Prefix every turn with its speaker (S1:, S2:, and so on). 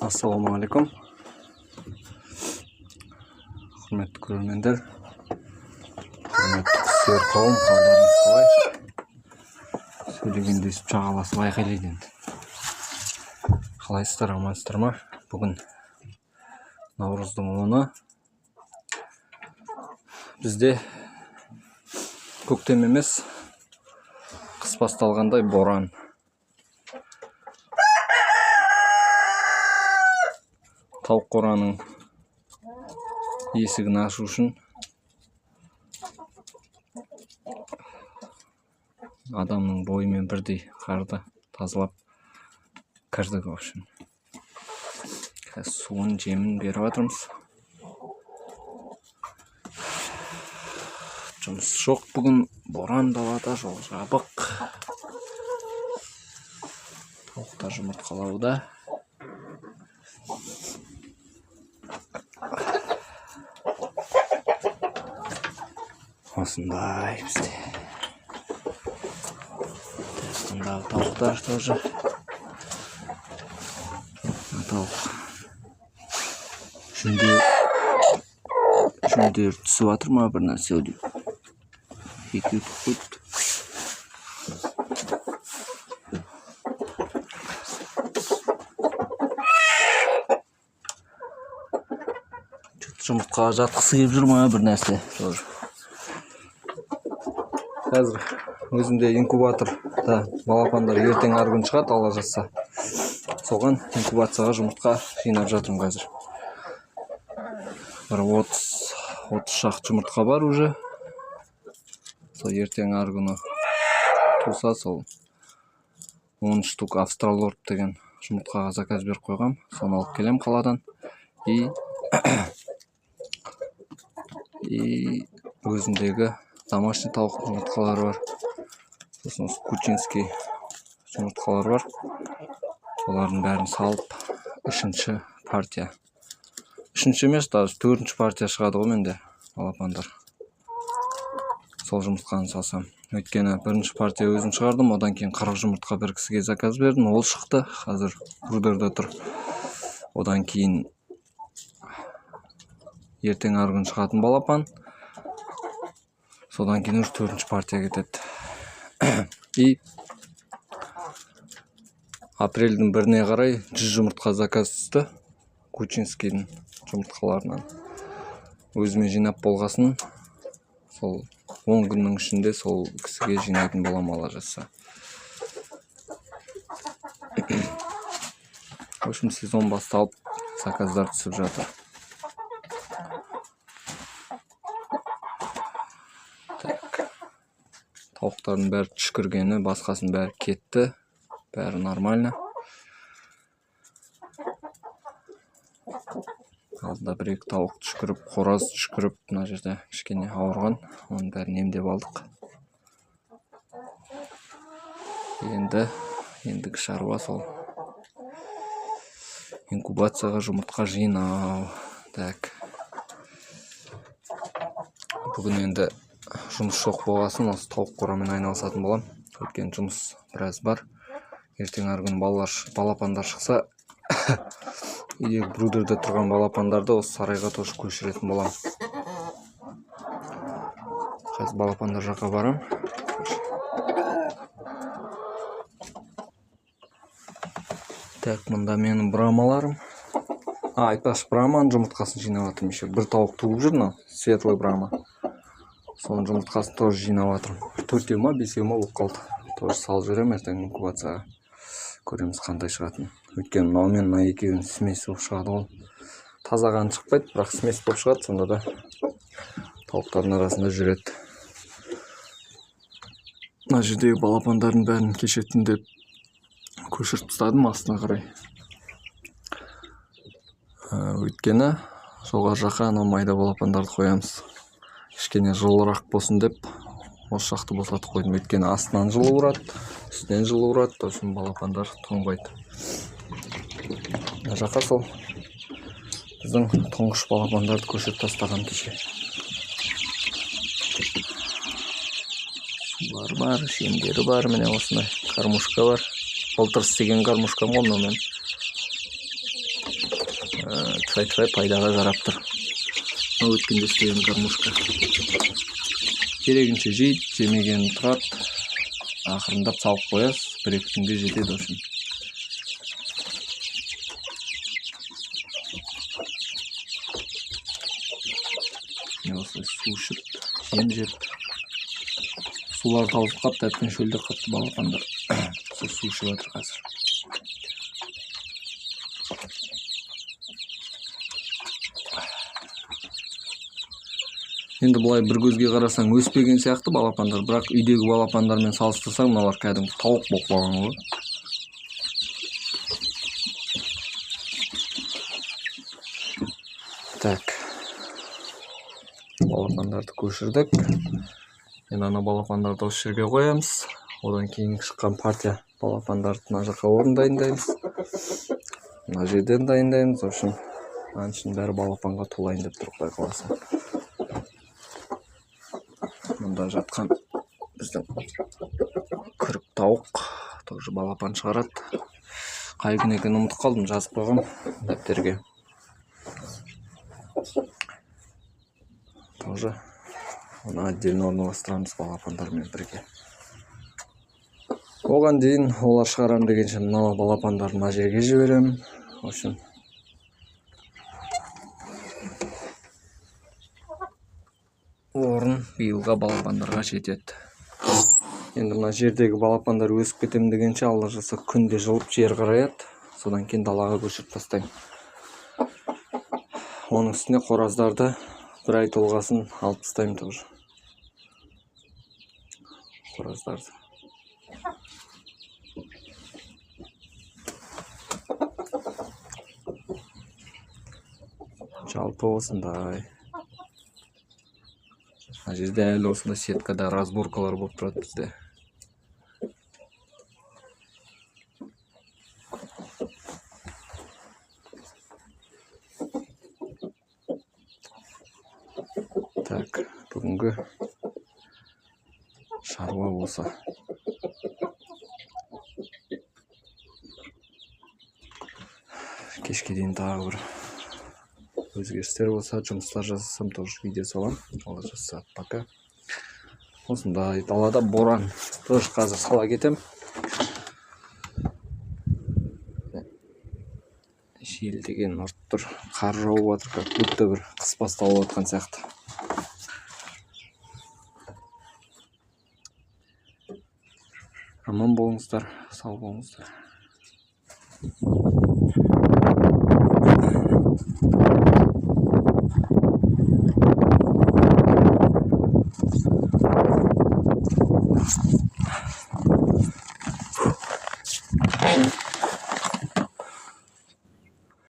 S1: Ассалаумағалейкум, құрметті көрермендер, құрметті құссүйер қауым! Қалдарыңыз қалай? Сөйлегенде өйстіп жағаласып айқайлайды енді. Қалайсыздар, амансыздар ма? Бүгін наурыздың 10-ы. Бізде көктем емес, қыс басталғандай боран. Тауық қораның есігін ашу үшін адамның бойымен бірдей қарды тазалап кірдік. В общем, қазір суын, жемін беріп жатырмыз. Жұмыс жоқ бүгін, боран, далада жол жабық. Тауықтар жұмыртқалауда. Осындай бізде. Астындағы тауықтар тоже. Мына тауық жүндері түсіп жатыр ма, бір нәрсе деп, екеу туып қойыпты. Чё-то жұмыртқаға жатқысы келіп жүр ма, бір нәрсе тоже. Қазір өзімде инкубаторда балапандар ертең арғы күн шығады, Алла жазса. Соған инкубацияға жұмыртқа жинап жатырмын. Қазір бір 30 шақты жұмыртқа бар уже. Сол ертең арғы күні туса, сол 10 штук австралорп деген жұмыртқаға заказ беріп қойғам. Соны алып келемін қаладан. И өзімдегі домашний тауықтың жұмыртқалары бар, сосын осы кучинский жұмыртқалар бар. Солардың бәрін салып, үшінші партия, үшінші емес, даже төртінші партия шығады ғой менде балапандар, сол жұмыртқаны салсам. Өйткені бірінші партия өзім шығардым, одан кейін 40 жұмыртқа бір кісіге заказ бердім, ол шықты, қазір брудерда тұр. Одан кейін ертең арғы күн шығатын балапан, содан кейін уже төртінші партия кетеді. И апрельдің 1-іне қарай 100 жұмыртқа заказ түсті кучинскийдің жұмыртқаларынан. Өзіме жинап болғасын, сол 10 күннің ішінде сол кісіге жинайтын боламын, Алла жазса. В общем, сезон басталып, заказдар түсіп жатыр. Так, тауықтардың бәрі түшкіргені, басқасының бәрі кетті, бәрі нормально. Алдында бір екі тауық түшкіріп, қораз түшкіріп, мына жерде кішкене ауырған, оның бәрін емдеп алдық. Енді ендігі шаруа сол инкубацияға жұмыртқа жинау. Так, бүгін енді жұмыс жоқ болғасын, осы тауық қорамен айналысатын боламын, өйткені жұмыс біраз бар. Ертең арғы күні балалар, балапандар шықса, үйдегі брудерде тұрған балапандарды осы сарайға тоже көшіретін боламын. Қазір балапандар жаққа барамын. Так, мында менің брамаларым. А, айтпақшы, браманың жұмыртқасын жинап жатырмын еще. Бір тауық туып жүр, мынау светлый брама, соның жұмыртқасын тоже жинап жатырмын. Төртеу ма, бесеу ма болып қалды. Тоже салып жіберемін ертең инкубацияға, көреміз қандай шығатынын. Өйткені мынау мен мына екеуінің смесь болып шығады ғой. Таза қан шықпайды, бірақ смесь болып шығады. Сонда да тауықтардың арасында жүреді. Мына жердегі балапандардың бәрін кеше түнде көшіріп тастадым астына қарай. Өйткені жоғары жаққа анау майда балапандарды қоямыз, кішкене жылырақ болсын деп осы жақты босатып қойдым. Өйткені астынан жылы ұрады, үстінен жылы ұрады, сосын балапандар тоңбайды. Мына жаққа сол біздің тұңғыш балапандарды көшіріп тастағам кеше. Сулары бар, жемдері бар, міне, осындай кормушка бар. Былтыр істеген кормушкам ғой мынау менің. Тфай-тфай пайдаға жарап тұр. Мынау өткенде істеген кормушка. Керегінше жейді, жемегенін тұрады. Ақырындап салып қоясыз, бір-екі күнге жетеді в общем. Міне осылай су ішіп, жем жеп. Сулар таусылып қапты, әбден шөлдеп қапты балапандар. Сол су ішіп жатыр қазір. Енді былай бір көзге қарасаң өспеген сияқты балапандар, бірақ үйдегі балапандармен салыстырсаң мыналар кәдімгі тауық болып қалған ғой. Так. Балапандарды көшірдік. Енді ана балапандарды осы жерге қоямыз. Одан кейін шыққан партия балапандарды мына жаққа орын дайындаймыз. Мына жерден дайындаймыз. В общем, мынаның ішінің бәрі балапанға толайын деп тұр, құдай қаласа. Мұнда жатқан біздің күрік тауық тоже балапан шығарады. Қай күні екенін ұмытып қалдым, жазып қойғам дәптерге. Тоже оны отдельно орналастырамыз балапандармен бірге. Оған дейін олар шығарам дегенше мына балапандарды мына жерге жіберемін. В общем, орын биылға балапандарға жетеді. Енді мына жердегі балапандар өсіп кетем дегенше Алла жазса күнде жылып жер қараяды. Содан кейін далаға көшіріп тастаймын. Оның үстіне қораздарды бір ай толғасын алып тастаймын тоже. Қораздарды. Жалпы осындай. Мына жерде әлі осындай сеткада разборкалар болып тұрады бізде. Так, бүгінгі шаруа болса. Кешке дейін тағы бір өзгерістер болса, жұмыстар жасасам тоже видео салам. Алла жазса, пока. Осындай далада боран. Тоже қазір сала кетем. Жел деген ұрып тұр. Қар жауып жатыр, как будто бір қыс басталып жатқан сияқты. Аман болыңыздар, сау болыңыздар.